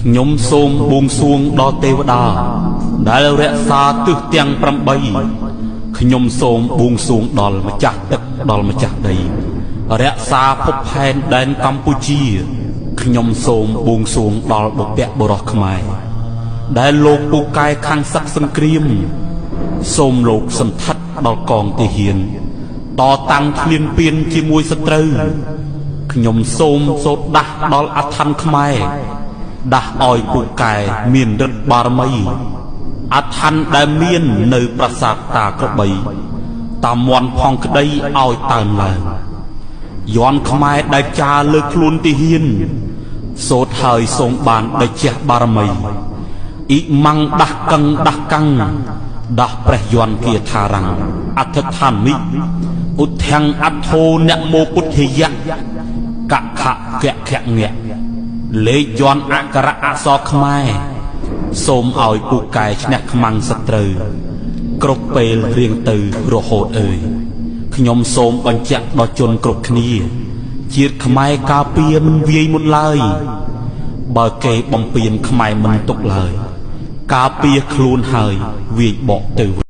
ខ្ញុំសូមបួងសួងដល់ទេវតាដែលរក្សាទិសទាំង8ខ្ញុំសូមបួងសួងដល់ម្ចាស់ទឹកដល់ម្ចាស់ដីរក្សាភពផែនដែនកម្ពុជាខ្ញុំសូមបួងសួងដល់បុព្វបុរសខ្មែរដែលលោកពូកែខាងសឹកសង្គ្រាមសូមលោកសន្ធិដ្ឋដល់កងទាហានតតាំងធ្លានពៀនជាមួយសត្រូវខ្ញុំសូមសូត្រដាស់ដល់អឋានខ្មែរដាស់ឲ្យពូកែមានឫទ្ធិបារមីអឋានដែលមាននៅប្រាសាទតាក្របីតាមមន់ផងក្តីឲ្យតើនឡើងយន់ខ្មែរដែលចារលើខ្លួនទាហានសូត្រហើយសូមបានដោយជះបារមីអ៊ីម៉ាំងដាស់កឹងដាស់កាំងដាស់ព្រះយន្តគាថារាំងអធិដ្ឋាមិឧទ្ធាំងអធោនមោពុទ្ធិយៈកខកខងៈលេខយន្តអក្ខរៈអក្សរខ្មែរសូមឲ្យពូកែឈ្នះខ្មាំងសត្រូវគ្រប់ពេលរៀងទៅរហូតអើយខ្ញុំសូមបញ្ជាក់ដល់ជនគ្រប់គ្នាជាតិខ្មែរការពារមិនវាយមុនឡើយបើគេបំពេញខ្មែរមិនទុកឡើយការពារខ្លួនហើយវាយបកទៅវិញ។